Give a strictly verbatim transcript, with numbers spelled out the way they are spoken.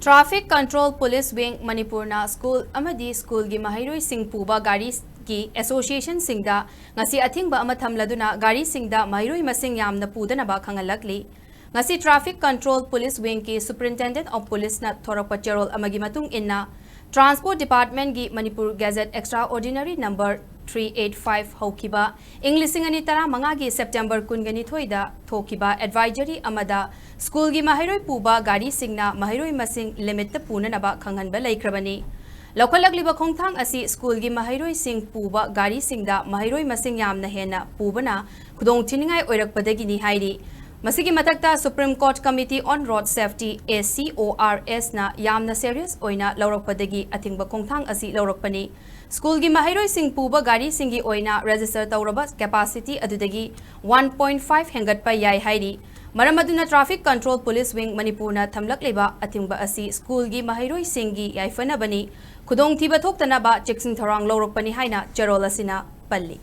Traffic Control Police Wing ꯃꯅꯤꯄꯨꯔꯅ school ꯑꯃꯗꯤ ꯁ꯭ꯀꯨꯜꯒꯤ ꯃꯍꯩꯔꯣꯏꯁꯤꯡ ꯄꯨꯕ ꯒꯥꯔꯤꯒꯤ ꯑꯦꯁꯣꯁꯤꯌꯦꯁꯟꯁꯤꯡꯗ ꯉꯁꯤ ꯑꯊꯤꯡꯕ ꯑꯃ ꯊꯝꯂꯗꯨꯅ ꯒꯥꯔꯤꯁꯤꯡꯗ ꯃꯍꯩꯔꯣꯏ ꯃꯁꯤꯡ ꯌꯥꯝꯅ ꯄꯨꯗꯅꯕ ꯈꯪꯍꯜꯂꯛꯂꯤ꯫ ꯉꯁꯤ Traffic Control Police Wingꯀꯤ Superintendent of Policeꯅ ꯊꯣꯔꯛꯄ ꯆꯦꯔꯣꯜ ꯑꯃꯒꯤ ꯃꯇꯨꯡ ꯏꯟꯅ, Transport Departmentꯀꯤ Manipur Gazette Extraordinary Number three eight five ꯍꯧꯈꯤꯕ ꯏꯪ ꯂꯤꯁꯤꯡ ꯑꯅꯤ ꯇꯔꯥꯃꯉꯥꯒꯤ September ꯀꯨꯟꯒ ꯅꯤꯊꯣꯏꯗ ꯊꯣꯛꯈꯤꯕ advisory ꯑꯃꯗ ꯁ꯭ꯀꯨꯜꯒꯤ ꯃꯍꯩꯔꯣꯏ ꯄꯨꯕ ꯒꯥꯔꯤꯁꯤꯡꯅ ꯃꯍꯩꯔꯣꯏ ꯃꯁꯤꯡ limitꯇ ꯄꯨꯅꯅꯕ ꯈꯪꯍꯟꯕ ꯂꯩꯈ꯭ꯔꯕꯅꯤ꯫ ꯂꯧꯈꯠꯂꯛꯂꯤꯕ ꯈꯣꯡꯊꯥꯡ ꯑꯁꯤ ꯁ꯭ꯀꯨꯜꯒꯤ ꯃꯍꯩꯔꯣꯏꯁꯤꯡ ꯄꯨꯕ ꯒꯥꯔꯤꯁꯤꯡꯗ ꯃꯍꯩꯔꯣꯏ ꯃꯁꯤꯡ ꯌꯥꯝꯅ ꯍꯦꯟꯅ ꯄꯨꯕꯅ ꯈꯨꯗꯣꯡꯊꯤꯅꯤꯡꯉꯥꯏ ꯑꯣꯏꯔꯛꯄꯗꯒꯤꯅꯤ ꯍꯥꯏꯔꯤ꯫ ꯃꯁꯤꯒꯤ ꯃꯊꯛꯇ Supreme Court Committee on Road Safety, ACORSꯅ ꯌꯥꯝꯅ serious ꯑꯣꯏꯅ ꯂꯧꯔꯛꯄꯗꯒꯤ ꯑꯊꯤꯡꯕ ꯈꯣꯡꯊꯥꯡ ꯑꯁꯤ ꯂꯧꯔꯛꯄꯅꯤ꯫ ꯁ꯭ꯀꯨꯜꯒꯤ ꯃꯍꯩꯔꯣꯏꯁꯤꯡ ꯄꯨꯕ ꯒꯥꯔꯤꯁꯤꯡꯒꯤ ꯑꯣꯏꯅ register ꯇꯧꯔꯕ capacity ꯑꯗꯨꯗꯒꯤ one point five ꯍꯦꯟꯒꯠꯄ ꯌꯥꯏ ꯍꯥꯏꯔꯤ꯫ ꯃꯔꯝ ꯑꯗꯨꯅ Traffic Control Police Wing ꯃꯅꯤꯄꯨꯔꯅ ꯊꯝꯂꯛꯂꯤꯕ ꯑꯊꯤꯡꯕ ꯑꯁꯤ ꯁ꯭ꯀꯨꯜꯒꯤ ꯃꯍꯩꯔꯣꯏꯁꯤꯡꯒꯤ ꯌꯥꯏꯐꯅꯕꯅꯤ, ꯈꯨꯗꯣꯡꯊꯤꯕ ꯊꯣꯛꯇꯅꯕ ꯆꯦꯛꯁꯤꯟ ꯊꯧꯔꯥꯡ ꯂꯧꯔꯛꯄꯅꯤ ꯍꯥꯏꯅ ꯆꯦꯔꯣꯜ ꯑꯁꯤꯅ ꯄꯜꯂꯤ꯫